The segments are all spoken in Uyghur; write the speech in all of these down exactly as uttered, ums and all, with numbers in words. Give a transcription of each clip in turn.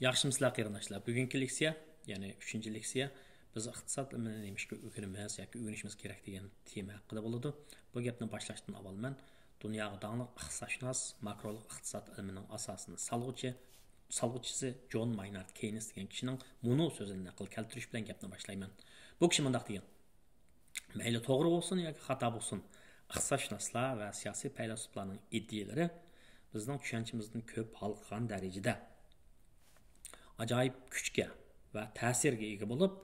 ياخشىمۇسىلەر قېرىنداشلار؟ بۈگۈنكى لېكسىيە، يەنى ئۈچىنچى لېكسىيە، بىز ئىقتىساد ئىلمىنى نېمىشقا ئۆگىنىمىز ياكى ئۆگىنىشىمىز كېرەك دېگەن تېما ھەققىدە بولىدۇ. بۇ گەپنى باشلاشتىن ئاۋۋال مەن دۇنياغا داڭلىق ئىقتىسادشۇناس، ماكرولۇق ئىقتىساد ئىلمىنىڭ ئاساسىنى سالغۇچى، سالغۇچىسى جون ماينارد كېينس دېگەن كىشىنىڭ مۇنۇ سۆزىنى نەقىل كەلتۈرۈش بىلەن گەپنى باشلايمەن. بۇ كىشى مۇنداق دېگەن: مەيلى توغرا بولسۇن ياكى خاتا بولسۇن، ئىقتىسادشۇناسلار ۋە سىياسىي پەيلاسوپلارنىڭ ئىدىيىلىرى بىزنىڭ چۈشەنچىمىزدىن كۆپ ھالقىغان دەرىجىدە ئاجايىپ كۈچكە ۋە تەسىرگە ئىگە بولۇپ،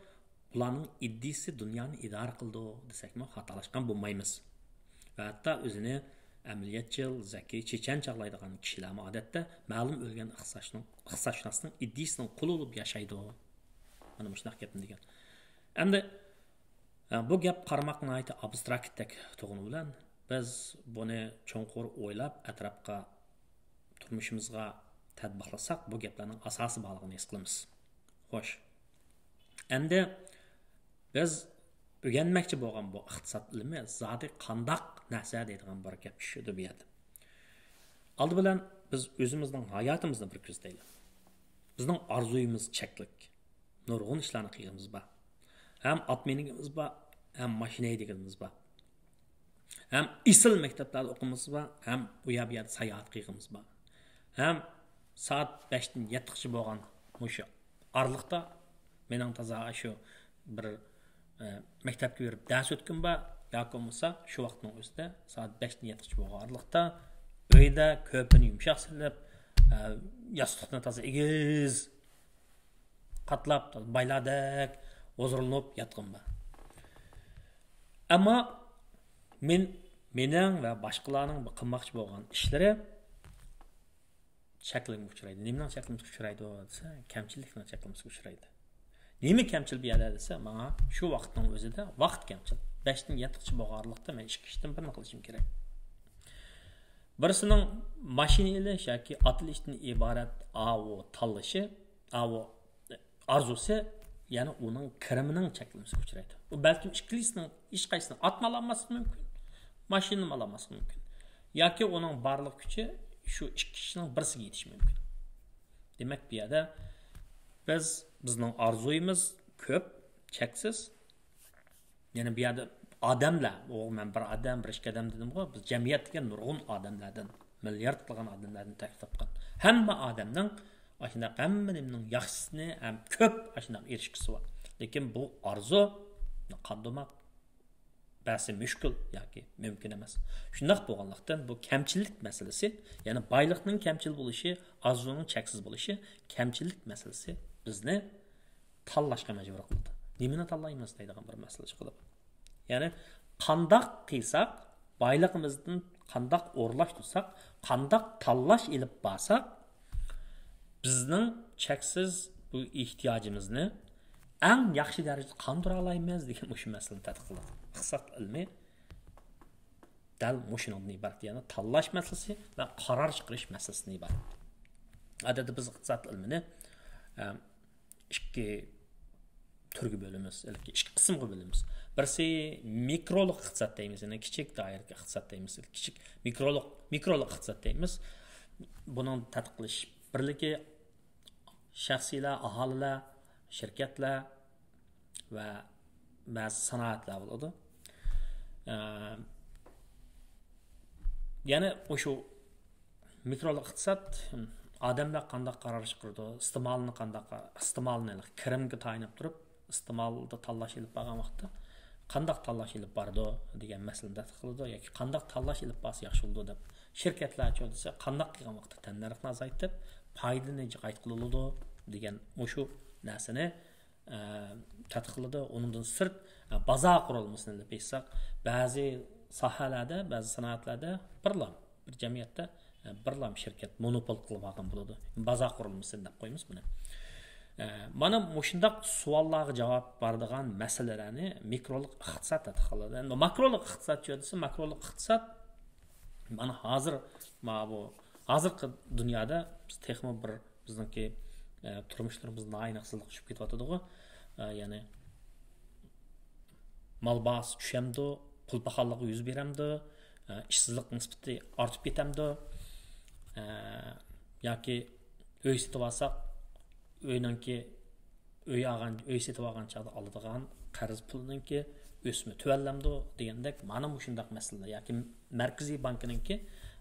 بۇلارنىڭ ئىدىيىسى دۇنيانى ئىدارە قىلىدۇ دېسەكمۇ خاتالاشقان بولمايمىز. ۋە ھەتتا ئۆزىنى ئەمەلىيەتچىل، زەكىي، چېچەن چاغلايدىغان كىشىلەرمۇ ئادەتتە مەلۇم ئۆلگەن ئىقتىسادشۇنىڭ، ئىقتىسادشۇناسنىڭ ئىدىيىسىنىڭ قۇلى بولۇپ ياشايدۇ. مانا مۇشۇنداق گەپنى دېگەن. ئەمدى ئە، بۇ گەپ قارىماققا ناھايىتى ئابستراكتتەك تۇرغىنى بىلەن، بىز بۇنى چوڭقۇر ئويلاپ، ئەتراپقا، تۇرمۇشىمىزغا تەتبىقلىساق، بۇ گەپلەرنىڭ ئاساسى بارلىقىنى ھېس قىلىمىز. خوش. ئەمدى بىز ئۆگەنمەكچى بولغان بۇ ئىقتىساد ئىلمى زادى قانداق نەرسە دەيدىغان بىر گەپ چۈشىدۇ بۇ يەردە. ئالدى بىلەن بىز ئۆزىمىزنىڭ ھاياتىمىزنى بىر كۆزىتەيلى. بىزنىڭ ئارزۇيىمىز چەكلىك. نۇرغۇن ئىشلارنى قىلغىنىمىز بار. ھەم ئات مىنگىنىمىز بار، ھەم ماشىنا ھەيدىگىنىمىز بار. ھەم ئېسىل مەكتەپلەردە ئوقۇغىنىمىز بار، ھەم ئۇ يەر بۇ يەردە ساياھەت قىلغىنىمىز بار. ھەم سائەت بەشتىن يەتتىگىچە بولغان مۇشۇ ئارىلىقتا مېنىڭ تازا شۇ بىر، ئە، مەكتەپكە بېرىپ دەرس ئۆتكۈم بار، ياكى بولمىسا شۇ ۋاقىتنىڭ ئۆزىدە سائەت بەشتىن يەتتىگىچە بولغان ئارىلىقتا ئۆيدە كۆرپىنى يۇمشاق سېلىپ، ئە، ياستۇقنى تازا ئېگىز قاتلاپ، بايلاردەك ھۇزۇرلىنىپ ياتقىنىم بار. ئەمما مەن، مېنىڭ ۋە باشقىلارنىڭ قىلماقچى بولغان ئىشلىرى چەكلىمىگە ئۇچرايدۇ. نېمىنىڭ چەكلىمىسىگە ئۇچرايدۇ دېسە، كەمچىللىكنىڭ چەكلىمىسىگە ئۇچرايدۇ. نېمە كەمچىل بۇ يەردە دېسە، ماڭا شۇ ۋاقىتنىڭ ئۆزىدە ۋاقىت كەمچىل. بەشتىن يەتتىگىچە بولغان ئارىلىقتا مەن ئىككى ئىشتىن بىرنى قىلىشىم كېرەك. بىرسىنىڭ ماشىنا ئېلىش ياكى ئات ئېلىشتىن ئىبارەت ئاۋۇ تاللىشى، ئاۋۇ ئارزۇسى، يەنى ئۇنىڭ كىرىمىنىڭ چەكلىمىسىگە ئۇچرايدۇ. ئۇ بەلكىم ئىككىلىسىنىڭ ھېچقايسىسىنى ئاتمۇ ئالالماسلىقى مۇمكىن، ماشىنىمۇ ئالالماسلىقى مۇمكىن. ياكى ئۇنىڭ بارلىق كۈچى شۇ ئىككى ئىشنىڭ بىرسىگە يېتىشى مۇمكىن. دېمەك، بۇ يەردە بىز، بىزنىڭ ئارزۇيىمىز كۆپ، چەكسىز. يەنى بۇ يەردە ئادەملەر، ئۇ مەن بىر ئادەم، بىر ئىككى ئادەم دېدىمغۇ، بىز جەمئىيەت دېگەن نۇرغۇن ئادەملەردىن، مىلياردلىغان ئادەملەردىن تەركىب تاپقان. ھەممە ئادەمنىڭ ئاشۇنداق ھەممە نېمىنىڭ ياخشىسىنى ھەم كۆپ ئاشۇنداق ئېرىشكۈسى بار. لېكىن بۇ ئارزۇ قاندىماق بەسى مۈشكۈل ياكى مۇمكىن ئەمەس. شۇنداق بولغانلىقتىن، بۇ كەمچىللىك مەسىلىسى، يەنى بايلىقنىڭ كەمچىل بولۇشى، ئارزۇنىڭ چەكسىز بولۇشى كەمچىللىك مەسىلىسى بىزنى تاللاشقا مەجبۇر قىلىدۇ. نېمىنى تاللايمىز دەيدىغان بىر مەسىلە چىقىدۇ. يەنى قانداق قىلساق، بايلىقىمىزدىن قانداق ئورۇنلاشتۇرساق، قانداق تاللاش ئېلىپ بارساق، بىزنىڭ چەكسىز بۇ ئېھتىياجىمىزنى ئەڭ ياخشى دەرىجىدە قاندۇرالايمىز دېگەن مۇشۇ مەسىلىنى تەتقىق قىلىدۇ. ئىقتىساد ئىلمى دەل مۇشۇنىڭدىن ئىبارەت، يەنى تاللاش مەسىلىسى ۋە قارار چىقىرىش مەسىلىسىدىن ئىبارەت. ئادەتتە بىز ئىقتىساد ئىلمىنى، ئە، ئىككى تۈرگە بۆلىمىز، ياكى ئىككى قىسىمغا بۆلىمىز. بىرسى مىكرولۇق ئىقتىساد دەيمىز، يەنى كىچىك دائىرىدىكى ئىقتىساد دەيمىز. كىچىك مىكرولۇق، مىكرولۇق ئىقتىساد دەيمىز. بۇنىڭ تەتقىق قىلىش بىرلىكى شەخسىيلەر، ئاھالىلەر، شىركەتلەر ۋە بەزى سانائەتلەر بولىدۇ. ئە، يەنى مۇشۇ مىكرو ئىقتىساد، ئادەملەر قانداق قارار چىقىرىدۇ، ئىستېمالنى قانداق، ئىستېمالنى كىرىمگە تايىنىپ تۇرۇپ، ئىستېمالدا تاللاش ئېلىپ بارغان ۋاقىتتا قانداق تاللاش ئېلىپ بارىدۇ دېگەن مەسىلىنى تەتقىق قىلىدۇ ياكى قانداق تاللاش ئېلىپ بارسا ياخشى بولىدۇ دەپ، شىركەتلەرچۇ دېسە قانداق قىلغان ۋاقىتتا تەننەرخنى ئازايتىپ، پايدىنى جىقايتقىلى بولىدۇ دېگەن مۇشۇ نەرسىنى ئە، تەتقىق قىلىدۇ. ئۇنىڭدىن سىرت، ئە، بازار قۇرۇلمىسىنى ئېلىپ ئېيتساق، بەزى ساھەلەردە، بەزى سانائەتلەردە بىرلا، بىر جەمئىيەتتە، ئە، بىرلا شىركەت مونوپول قىلىپ ئالغان بولىدۇ. بازار قۇرۇلمىسى دەپ قويىمىز بۇنى. ئە، مانا مۇشۇنداق سوئاللارغا جاۋاب بارىدىغان مەسىلىلەرنى مىكرولۇق ئىقتىساد تەتقىق قىلىدۇ. ئەمدى ماكرولۇق ئىقتىساد چۆ دېسە، ماكرولۇق ئىقتىساد، مانا ھازىر، ما بۇ، ھازىرقى دۇنيادا بىز تېخىمۇ بىر بىزنىڭكى، ئە، تۇرمۇشلىرىمىز ناھايىتى ئېنىقسىزلىققا چۈشۈپ كېتىۋاتىدىغۇ. ئە، يەنى مال باھاسى چۈشەمدۇ، پۇل پاخاللىقى يۈز بېرەمدۇ، ئە، ئىشسىزلىق نىسبىتى ئارتىپ كېتەمدۇ، ئە، ياكى ئۆي سېتىۋالساق، ئۆينىڭكى، ئۆي ئالغان، ئۆي سېتىپ ئالغان چاغدا ئالىدىغان قەرز پۇلىنىڭكى ئۆسۈمى تۆۋەنلەمدۇ دېگەندەك، مانا مۇشۇنداق مەسىلىلەر ياكى مەركىزىي بانكىنىڭكى،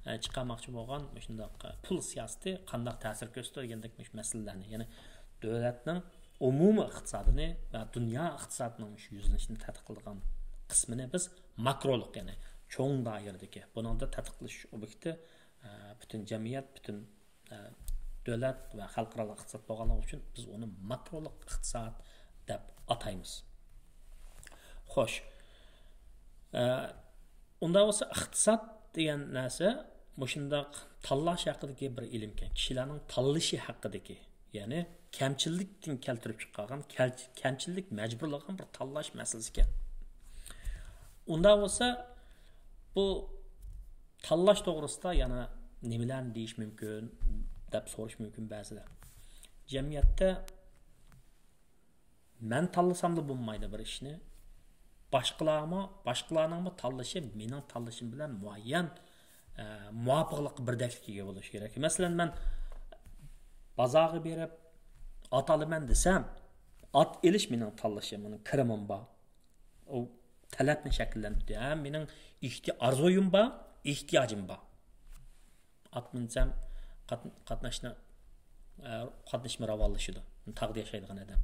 ئە، چىقارماقچى بولغان مۇشۇنداق، ئە، پۇل سىياسىتى قانداق تەسىر كۆرسىتىدۇ دېگەندەك مۇشۇ مەسىلىلەرنى، يەنى دۆلەتنىڭ ئومۇمىي ئىقتىسادىنى ۋە دۇنيا ئىقتىسادىنىڭ مۇشۇ يۈزلىنىشىنى تەتقىق قىلىدىغان قىسمىنى بىز ماكرولۇق، يەنى چوڭ دائىرىدىكى، بۇنىڭدا تەتقىق قىلىش ئوبيېكتى، ئە، پۈتۈن جەمئىيەت، پۈتۈن، ئە، دۆلەت ۋە خەلقئارالىق ئىقتىساد بولغانلىقى ئۈچۈن بىز ئۇنى ماكرولۇق ئىقتىساد دەپ ئاتايمىز. خوش. ئە، ئۇنداق بولسا ئىقتىساد دېگەن نەرسە مۇشۇنداق تاللاش ھەققىدىكى بىر ئىلىمكەن. كىشىلەرنىڭ تاللىشى ھەققىدىكى، يەنى كەمچىللىكتىن كەلتۈرۈپ چىقارغان، كەل-، كەمچىللىك مەجبۇرلىغان بىر تاللاش مەسىلىسىكەن. ئۇنداق بولسا بۇ تاللاش توغرىسىدا يەنە نېمىلەرنى دېيىش مۇمكىن دەپ سورىشى مۇمكىن بەزىلەر. جەمئىيەتتە مەن تاللىساملا بولمايدۇ بىر ئىشنى. باشقىلارمۇ، باشقىلارنىڭمۇ تاللىشى مېنىڭ تاللىشىم بىلەن مۇئەييەن، ئە، مۇۋاپىقلىق، بىردەكلىككە ئىگە بولۇشى كېرەك. مەسىلەن، مەن بازارغا بېرىپ ئات ئالىمەن دېسەم، ئات ئېلىش مېنىڭ تاللىشىم، مېنىڭ كىرىمىم بار. ئۇ تەلەپنى شەكىللەندۈرىدۇ. ھەم مېنىڭ ئېھتىي-، ئارزۇيۇم بار، ئېھتىياجىم بار. ئات مىنسەم، قات-، قاتناشنى، ئە، قاتنىشىمۇ راۋانلىشىدۇ. تاغدا ياشايدىغان ئادەم.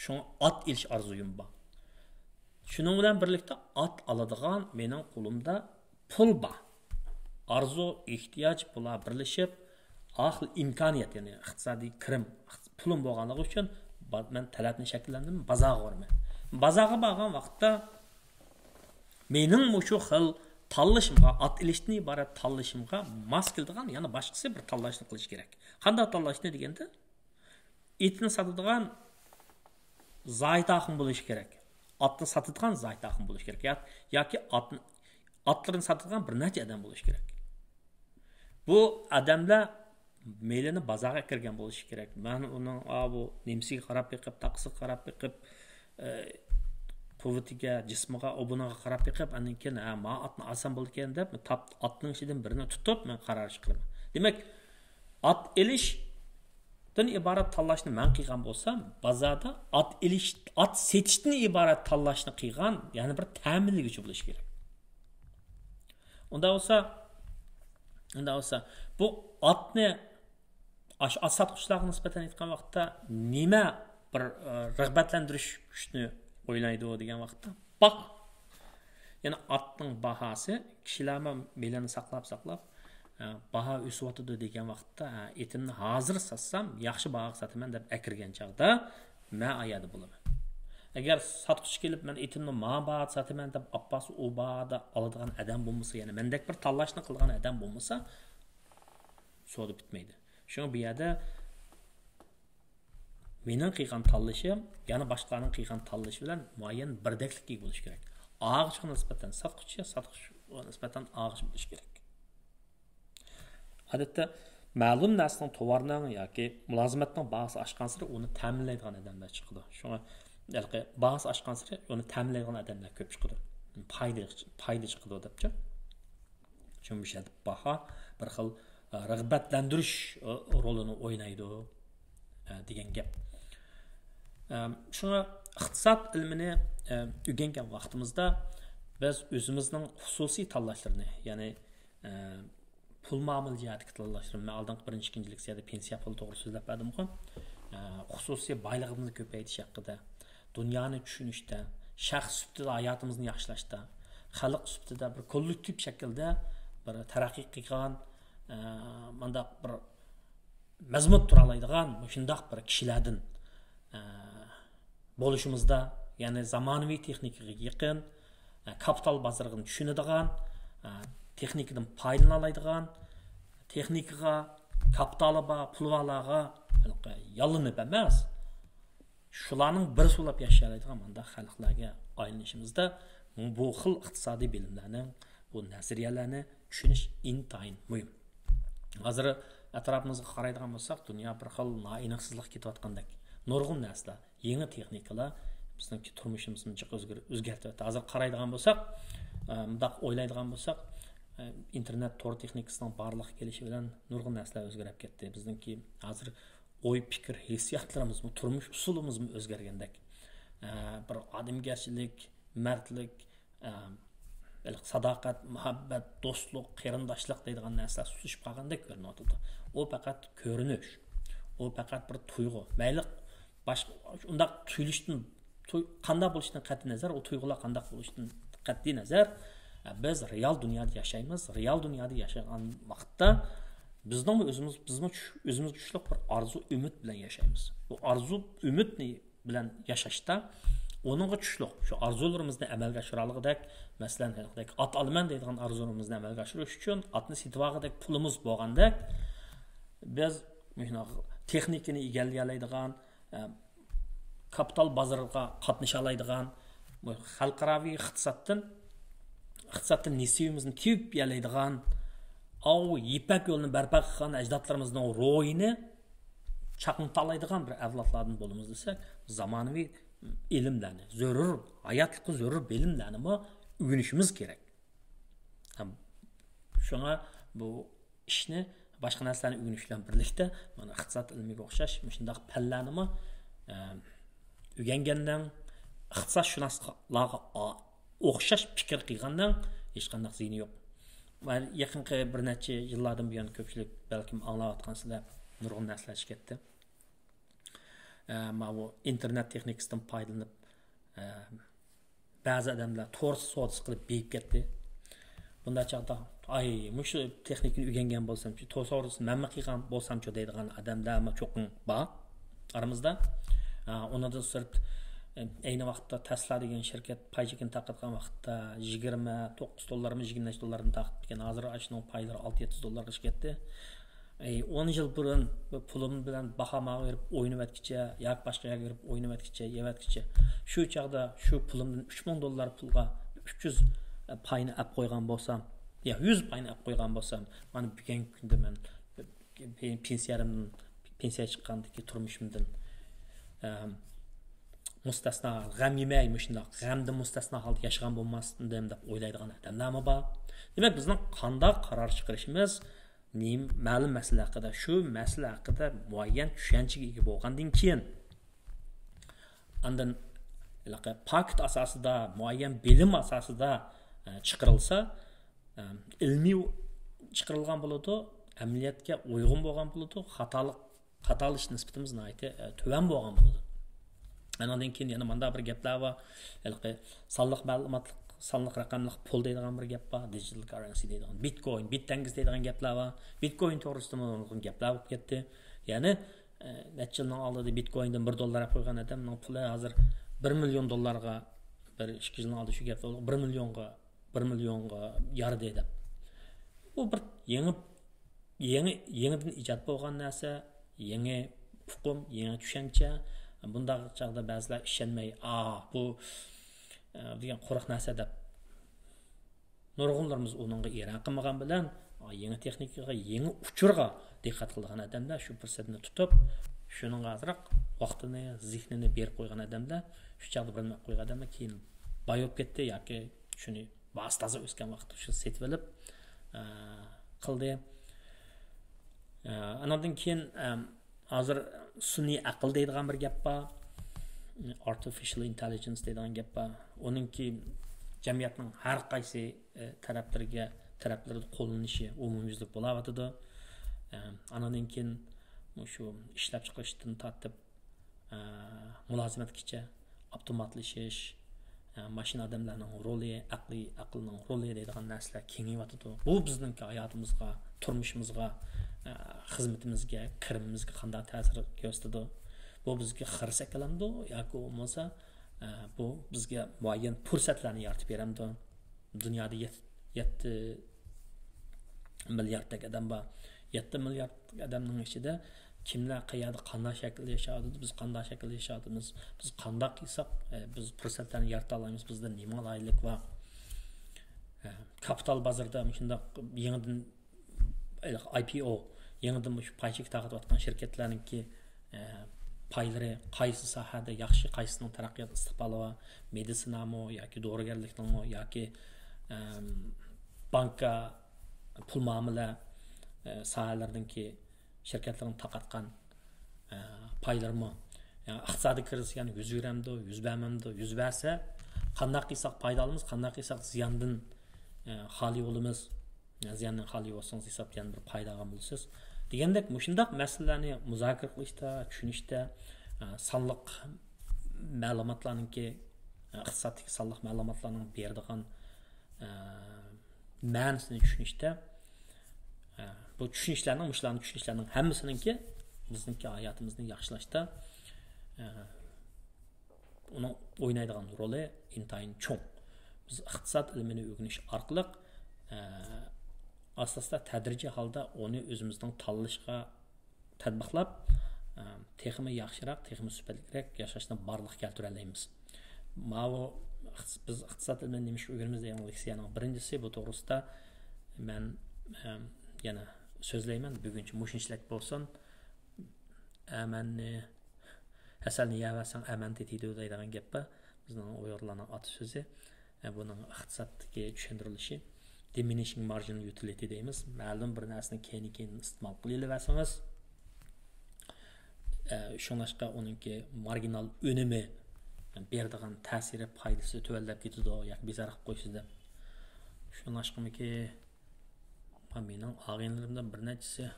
شۇڭا ئات ئېلىش ئارزۇيۇم بار. شۇنىڭ بىلەن بىرلىكتە ئات ئالىدىغان مېنىڭ قولۇمدا پۇل بار. ئارزۇ، ئېھتىياج، بۇلار بىرلىشىپ، ئاخىر ئىمكانىيەت، يەنى ئىقتىسادىي كىرىم، پۇلۇم بولغانلىقى ئۈچۈن با-، مەن تەلەپنى شەكىللەندۈرمەي بازارغا بارىمەن. بازارغا بارغان ۋاقىتتا مېنىڭ مۇشۇ خىل تاللىشىمغا، ئات ئېلىشتىن ئىبارەت تاللىشىمغا ماس كېلىدىغان يەنە باشقىسى بىر تاللاشنى قىلىش كېرەك. قانداق تاللاشنى دېگەندە، ئېتىنى ساتىدىغان زاھىت ئاخۇن بولۇشى كېرەك. ئاتنى ساتىدىغان زاھىت ئاخۇن بولۇشى كېرەك. يا-، ياكى ئاتنى، ئاتلىرىنى ساتىدىغان بىر نەچچە ئادەم بولۇشى كېرەك. بۇ ئادەملەر مېلىنى بازارغا كىرگەن بولۇشى كېرەك. مەن ئۇنىڭ، ئا، بۇ نېمىسىگە قاراپ بېقىپ، تاقىسىغا قاراپ بېقىپ، ئە، قۇۋۋىتىگە، جىسمىغا، ئۇ بۇنىڭغا قاراپ بېقىپ، ئاندىن كېيىن، ھە، ما ئاتنى ئالسام بولىدىكەن دەپ، تاپ-، ئاتنىڭ ئىچىدىن بىرىنى تۇتۇپ، مەن قارار چىقىرىمەن. دېمەك، ئات ئېلىشتىن ئىبارەت تاللاشنى مەن قىلغان بولسام، بازاردا ئات ئېلىش، ئات سېتىشتىن ئىبارەت تاللاشنى قىلغان يەنە بىر تەمىنلىگۈچى بولۇشى كېرەك. ئۇنداق بولسا، ئۇنداق بولسا، بۇ ئاتنى، ئاشۇ ئات ساتقۇچىلارغا نىسبەتەن ئېيتقان ۋاقىتتا نېمە بىر، ئە، رىغبەتلەندۈرۈش كۈچنى ئوينايدۇ دېگەن ۋاقىتتا، باھا. يەنى ئاتنىڭ باھاسى، كىشىلەرمۇ مېلىنى ساقلاپ، ساقلاپ، ئە، باھا ئۆسۈۋاتىدۇ دېگەن ۋاقىتتا، ئە، ئېتىمنى ھازىر ساتسام، ياخشى باھاغا ساتىمەن دەپ ئەكىرگەن چاغدا، مەن ئايەردە بولىمەن. ئەگەر ساتقۇچى كېلىپ، مەن ئېتىمنى ما باھادا ساتىمەن دەپ، ئاپپارسا ئۇ باھادا ئالىدىغان ئادەم بولمىسا، يەنى مەندەك بىر تاللاشنى قىلغان ئادەم بولمىسا، سودا پۈتمەيدۇ. شۇڭا بۇ يەردە مېنىڭ قىلغان تاللىشىم يەنە باشقىلارنىڭ قىلغان تاللىشى بىلەن مۇئەييەن بىردەكلىككە ئىگە بولۇشى كېرەك. ئالغۇچىغا نىسبەتەن ساتقۇچى، ساتقۇچىغا نىسبەتەن ئالغۇچى بولۇشى كېرەك. ئادەتتە مەلۇم نەرسىنىڭ، توۋارنىڭ ياكى مۇلازىمەتنىڭ باھاسى ئاشقانسېرى ئۇنى تەمىنلەيدىغان ئادەملەر چىقىدۇ. شۇڭا ھېلىقى باھاسى ئاشقانسېرى ئۇنى تەمىنلەيدىغان ئادەملەر كۆپ چىقىدۇ. پايدا، پايدا چىقىدۇ دەپچۇ. شۇڭا بۇ يەردە باھا بىر خىل، ئە، رىغبەتلەندۈرۈش، ئە، رولىنى ئوينايدۇ، ئە، دېگەن گەپ. ئە، شۇڭا ئىقتىساد ئىلمىنى، ئە، ئۆگەنگەن ۋاقتىمىزدا بىز ئۆزىمىزنىڭ خۇسۇسىي تاللاشلىرىنى، يەنى، ئە، پۇل مۇئامىلە جەھەتتىكى تاللاشلىرىنى، مەن ئالدىنقى بىرىنچى، ئىككىنچى لېكسىيەدە پېنسىيە پۇلى توغرىسىدا سۆزلەپ بەردىمغۇ؟ ئە، خۇسۇسىي بايلىقىمىزنى كۆپەيتىش ھەققىدە، دۇنيانى چۈشىنىشتە، شەخس سۈپىتىدە ھاياتىمىزنى ياخشىلاشتا، خەلق سۈپىتىدە بىر كوللېكتىپ شەكىلدە بىر تەرەققىي قىلغان، ئە، مۇنداق بىر مەزمۇت تۇرالايدىغان مۇشۇنداق بىر كىشىلەردىن، ئە، بولۇشىمىزدا، يەنى زامانىۋى تېخنىكىغا يېقىن، ئە، كاپىتال بازىرىغا چۈشىنىدىغان، ئە، تېخنىكىدىن پايدىلىنالايدىغان، تېخنىكىغا، كاپىتالى بار، پۇلى بارلارغا ھېلىقى ياللىنىپ ئەمەس، شۇلارنىڭ بىرسى بولۇپ ياشىيالايدىغان مۇنداق خەلقلەرگە ئايلىنىشىمىزدا بۇ خىل ئىقتىسادىي بىلىملەرنىڭ، بۇ نەزەرىيەلەرنى چۈشىنىش ئىنتايىن مۇھىم. ھازىر ئەتراپىمىزغا قارايدىغان بولساق، دۇنيا بىر خىل نائېنىقسىزلىققا كېتىۋاتقاندەك. نۇرغۇن نەرسىلەر، يېڭى تېخنىكىلار بىزنىڭكى تۇرمۇشىمىزنى جىق ئۆزگەر-، ئۆزگەرتىۋەتتى. ھازىر قارايدىغان بولساق، ئە، مۇنداق ئويلايدىغان بولساق، ئە، ئىنتېرنېت تور تېخنىكىسىنىڭ بارلىققا كېلىشى بىلەن نۇرغۇن نەرسىلەر ئۆزگىرىپ كەتتى. بىزنىڭكى ھازىر ئوي پىكىر ھېسسىياتلىرىمىزمۇ، تۇرمۇش ئۇسۇلىمىزمۇ ئۆزگەرگەندەك. ئە، بىر ئادەمگەرچىلىك، مەردلىك، ئە، ساداقەت، مۇھەببەت، دوستلۇق، قېرىنداشلىق دەيدىغان نەرسىلەر سۇسلىشىپ قالغاندەك كۆرۈنۈۋاتىدۇ. ئۇ پەقەت كۆرۈنۈش، ئۇ پەقەت بىر تۇيغۇ. مەيلى باشقا ئۇنداق تۇيۇلۇشتىن، تۇي-، قانداق بولۇشىدىن قەتئىي نەزەر، ئۇ تۇيغۇلار قانداق بولۇشىدىن قەتئىي نەزەر، بىز رېئال دۇنيادا ياشايمىز. رېئال دۇنيادا ياشىغان ۋاقىتتا بىزنىڭ ئۆزىمىز، بىزمۇ چۈش-، ئۆزىمىزگە چۈشلۈك بىر ئارزۇ، ئۈمىد بىلەن ياشايمىز. بۇ ئارزۇ، ئۈمىدنى بىلەن ياشاشتا، ئۇنىڭغا چۈشلۈك شۇ ئارزۇلىرىمىزنى ئەمەلگە ئاشۇرالىغۇدەك، مەسىلەن، ھېلىقىدەك ئات ئالىمەن دەيدىغان ئارزۇلىرىمىزنى ئەمەلگە ئاشۇرۇش ئۈچۈن ئاتنى سېتىۋالغۇدەك پۇلىمىز بولغاندەك، بىز مۇشۇنداق تېخنىكىنى ئىگىلىيەلەيدىغان، ئە، كاپىتال بازىرىغا قاتنىشالايدىغان، بۇ خەلقئاراۋى ئىقتىسادتىن، ئىقتىسادتىن نېسىۋىمىزنى تېپىپ يەلەيدىغان، ئاۋۇ يىپەك يولىنى بەرپا قىلغان ئەجدادلىرىمىزنىڭ روھىنى چاقنىتالايدىغان بىر ئەۋلادلاردىن بولىمىز دېسەك، زامانىۋى ئىلىملەرنى، زۆرۈر، ھاياتلىققا زۆرۈر بىلىملەرنىمۇ ئۆگىنىشىمىز كېرەك. ھەم شۇڭا بۇ ئىشنى باشقا نەرسىلەرنى ئۆگىنىش بىلەن بىرلىكتە، مانا، ئىقتىساد ئىلمىگە ئوخشاش مۇشۇنداق پەنلەرنىمۇ، ئە، ئۆگەنگەننىڭ، ئىقتىسادشۇناسلارغا ئا-، ئوخشاش پىكىر قىلغاننىڭ ھېچقانداق زىيىنى يوق. مانا يېقىنقى بىر نەچچە يىللاردىن بۇيان كۆپچىلىك بەلكىم ئاڭلاۋاتقانسىلەر، نۇرغۇن نەرسىلەر چىقىپ كەتتى. ئە، ماۋۇ ئىنتېرنېت تېخنىكىسىدىن پايدىلىنىپ، ئە، بەزى ئادەملەر تور سودىسى قىلىپ بېيىپ كەتتى. بۇنداق چاغدا، ئاي، مۇشۇ تېخنىكىنى ئۆگەنگەن بولسامچۇ، تور سودىسىنى مەنمۇ قىلغان بولسامچۇ دەيدىغان ئادەملەرمۇ چوقۇم بار ئارىمىزدا. ئە، ئۇنىڭدىن سىرت، ئە، ئەينى ۋاقىتتا تەسلا دېگەن شىركەت پاي چېكىنى تارقاتقان ۋاقىتتا يىگىرمە توققۇز دوللارمۇ، يىگىرمە نەچچە دوللاردىن تارقىتىپ كەتكەن. ھازىر ئاشۇنىڭ پايلىرى ئالتە يەتتە دوللارغىچە كەتتى. ئەي، ئون يىل بۇرۇن بۇ پۇلۇم بىلەن باھاماغا بېرىپ ئوينىۋەتكۈچە ياكى باشقا يەرگە بېرىپ ئوينىۋەتكۈچە، يەۋەتكۈچە، شۇ چاغدا شۇ پۇلۇمدىن ئۈچ مىڭ دوللار پۇلغا ئۈچ يۈز پاينى ئەپ قويغان بولسام، يا يۈز پاينى ئەپ قويغان بولسام، مانا بۈگۈنكى كۈندە مەن پېنسىيەمدىن، پېنسىيەگە چىققاندىكى تۇرمۇشۇمدىن، ئەم، مۇستەسنا، غەم يېمەي، مۇشۇنداق غەمدىن مۇستەسنا ھالدا ياشىغان بولماستىم دەپ ئويلايدىغان ئادەملەرمۇ بار. دېمەك، بىزنىڭ قانداق قارار چىقىرىشىمىز، نېمە، مەلۇم مەسىلە ھەققىدە، شۇ مەسىلە ھەققىدە مۇئەييەن چۈشەنچىگە ئىگە بولغاندىن كېيىن، ئاندىن ھېلىقى پاكىت ئاساسىدا، مۇئەييەن بىلىم ئاساسىدا، ئە، چىقىرىلسا، ئە، ئىلمىي چىقىرىلغان بولىدۇ، ئەمەلىيەتكە ئۇيغۇن بولغان بولىدۇ، خاتالىق، خاتالىشىش نىسبىتىمىز ناھايىتى، ئە، تۆۋەن بولغان بولىدۇ. ئانىڭدىن كېيىن يەنە مۇنداق بىر گەپلەر بار. ھېلىقى سانلىق مەلۇماتلىق، سانلىق رەقەملىك پۇل دەيدىغان بىر گەپ بار. دىجىتال كاررېنسى دەيدىغان، بىتكوين، بىت تەڭگىسى دەيدىغان گەپلەر بار. بىتكوين توغرىسىدىمۇ نۇرغۇن گەپلەر بولۇپ كەتتى. يەنى، ئە، نەچچە يىلنىڭ ئالدىدا بىتكويندىن بىر دوللار ئەپ قويغان ئادەمنىڭ پۇلى ھازىر بىر مىليون دوللارغا، بىر ئىككى يىلنىڭ ئالدىدا شۇ گەپ بولدى، بىر مىليونغا، بىر مىليونغا يارىدى دەپ. بۇ بىر يېڭى، يېڭى، يېڭىدىن ئىجاد بولغان نەرسە، يېڭى ئۇقۇم، يېڭى چۈشەنچە. بۇنداق چاغدا بەزىلەر ئىشەنمەي، ئا، بۇ، ئە، دېگەن قۇرۇق نەرسە دەپ. نۇرغۇنلىرىمىز ئۇنىڭغا ئېرەن قىلمىغان بىلەن، ئا، يېڭى تېخنىكىغا، يېڭى ئۇچۇرغا دىققەت قىلىدىغان ئادەملەر شۇ پۇرسەتنى تۇتۇپ، شۇنىڭغا ئازراق ۋاقتىنى، زېھنىنى بېرىپ قويغان ئادەملەر، شۇ چاغدا بىر نېمە قىلىپ قويغان ئادەملەر كېيىن باي بولۇپ كەتتى ياكى شۇنى باھاسى تازا ئۆسكەن ۋاقىتتا شۇ سېتىۋېلىپ، ئە، قىلدى. ئە، ئاناندىن كېيىن، ئەم، ھازىر سۈنئىي ئەقىل دەيدىغان بىر گەپ بار. Artificial intelligence دەيدىغان گەپ بار. ئۇنىڭكى جەمئىيەتنىڭ ھەر قايسى، ئە، تەرەپلىرىگە، تەرەپلىرىدە قوللىنىشى ئومۇميۈزلۈك بولاۋاتىدۇ. ئە، ئاناندىن كېيىن مۇشۇ ئىشلەپچىقىرىشتىن تارتىپ، ئە، مۇلازىمەتكىچە، ئاپتوماتلىشىش، ئە، ماشىنا ئادەملەرنىڭ رولى، ئەقلىي، ئەقىلنىڭ رولى دەيدىغان نەرسىلەر كېڭىيىۋاتىدۇ. بۇ بىزنىڭكى ھاياتىمىزغا، تۇرمۇشىمىزغا، ئە، خىزمىتىمىزگە، كىرىمىمىزگە قانداق تەسىر كۆرسىتىدۇ؟ بۇ بىزگە خىرىس ئەكېلەمدۇ ياكى بولمىسا، ئە، بۇ بىزگە مۇئەييەن پۇرسەتلەرنى يارىتىپ بېرەمدۇ؟ دۇنيادا يەت-، يەتتە مىلياردتەك ئادەم بار. يەتتە مىليارد ئادەمنىڭ ئىچىدە كىملەر قەيەردە قانداق شەكىلدە ياشاۋاتىدۇ، بىز قانداق شەكىلدە ياشاۋاتىمىز، بىز قانداق قىلساق، ئە، بىز پۇرسەتلەرنى يارىتالايمىز، بىزدە نېمە ئالاھىدىلىك بار؟ ئە، كاپىتال بازىرىدا مۇشۇنداق يېڭىدىن، ئاي پى ئو، يېڭىدىن مۇشۇ پاي چېكى تارقىتىۋاتقان شىركەتلەرنىڭكى ئە، پايلىرى قايسى ساھەدە ياخشى، قايسىنىڭ تەرەققىيات ئىستىقبالى بار، مېدىتسىنامۇ ياكى دورىگەرلىكنىڭمۇ ياكى، ئەم، بانكا، پۇل مۇئامىلە، ئە، ساھەلىرىدىكى شىركەتلەرنىڭ تارقاتقان، ئە، پايلىرىمۇ، يەنى ئىقتىسادىي كىرىزىس يەنە يۈز بەرمەمدۇ، يۈز بەرمەمدۇ؟ يۈز بەرسە، قانداق قىلساق پايدا ئالىمىز، قانداق قىلساق زىياندىن ئە، خالىي بولىمىز، زىياندىن خالىي بولسىڭىز ھېسابتا يەنە بىر پايدا ئالغان بولىسىز دېگەندەك، مۇشۇنداق مەسىلىلەرنى مۇزاكىرە قىلىشتا، چۈشىنىشتە، ئە، سانلىق مەلۇماتلارنىڭكى، ئە، ئىقتىسادتىكى سانلىق مەلۇماتلارنىڭ بېرىدىغان، ئە، مەنىسىنى چۈشىنىشتە، ئە، بۇ چۈشىنىشلەرنىڭ، مۇشۇلارنى چۈشىنىشلەرنىڭ ھەممىسىنىڭكى بىزنىڭكى ھاياتىمىزنى ياخشىلاشتا، ئە، ئۇنىڭ ئوينايدىغان رولى ئىنتايىن چوڭ. بىز ئىقتىساد ئىلمىنى ئۆگىنىش ئارقىلىق، ئە، ئاستا-ئاستا تەدرىجىي ھالدا ئۇنى ئۆزىمىزنىڭ تاللىشىغا تەتبىقلاپ، ئە، تېخىمۇ ياخشىراق، تېخىمۇ سۈپەتلىكرەك ياشاشنى بارلىققا كەلتۈرەلەيمىز. ماۋۇ ئىقتىس-، بىز ئىقتىساد ئىلمىنى نېمىشقا ئۆگىنىمىز دېگەن لېكسىيەنىڭ بىرىنچىسى. بۇ توغرىسىدا مەن، ئە، يەنە سۆزلەيمەن. بۈگۈنچە مۇشۇنچىلىك بولسۇن. ئەمەننى، ھەسەلنى يەۋەرسەڭ ئەمەن تېتىيدۇ دەيدىغان گەپ بار. بىزنىڭ ئۇيغۇرلارنىڭ ئاتا سۆزى. ئە، بۇنىڭ ئىقتىسادتىكى چۈشەندۈرۈلۈشى، diminishing marginal utility دەيمىز. مەلۇم بىر نەرسىنى كەينى-كەينىن ئىستېمال قىلىۋەرسىڭىز، ئە، شۇڭلاشقا ئۇنىڭكى مارگىنال ئۈنۈمى، بېرىدىغان تەسىرى، پايدىسى تۆۋەنلەپ كېتىدۇ ياكى بىكار قىلىپ قويىسىز دەپ. شۇڭلاشقىمىكى، ھە، مېنىڭ ئاغىنىلىرىمدىن بىر نەچچىسى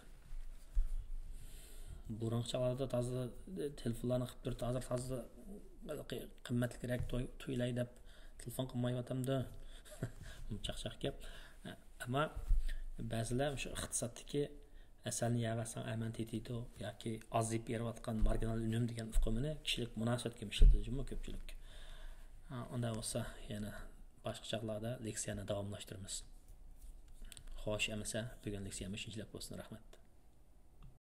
بۇرۇنقى چاغلاردا تازا تېلېفونلارنى قىلىپ تۇرۇپ، ھازىر تازا قىممەتلىكرەك توي، تويلاي دەپ تېلېفون قىلمايۋاتامدۇ؟ چاقچاق گەپ. ئەمما بەزىلەر شۇ ئىقتىسادتىكى «ھەسەلنى يەۋەرسەڭ ئەمەن تېتىيدۇ» ياكى ئازىيىپ بېرىۋاتقان مارگىنال ئۈنۈم دېگەن ئۇقۇمنى كىشىلىك مۇناسىۋەتكە ئىشلىتىدۇ جۇمۇ كۆپچىلىك. ھە، ئۇنداق بولسا يەنە باشقا چاغلاردا لېكسىيەنى داۋاملاشتۇرىمىز. خوش، ئەمىسە بۈگۈن لېكسىيەمىز شۇنچىلىك بولسۇن. رەھمەت.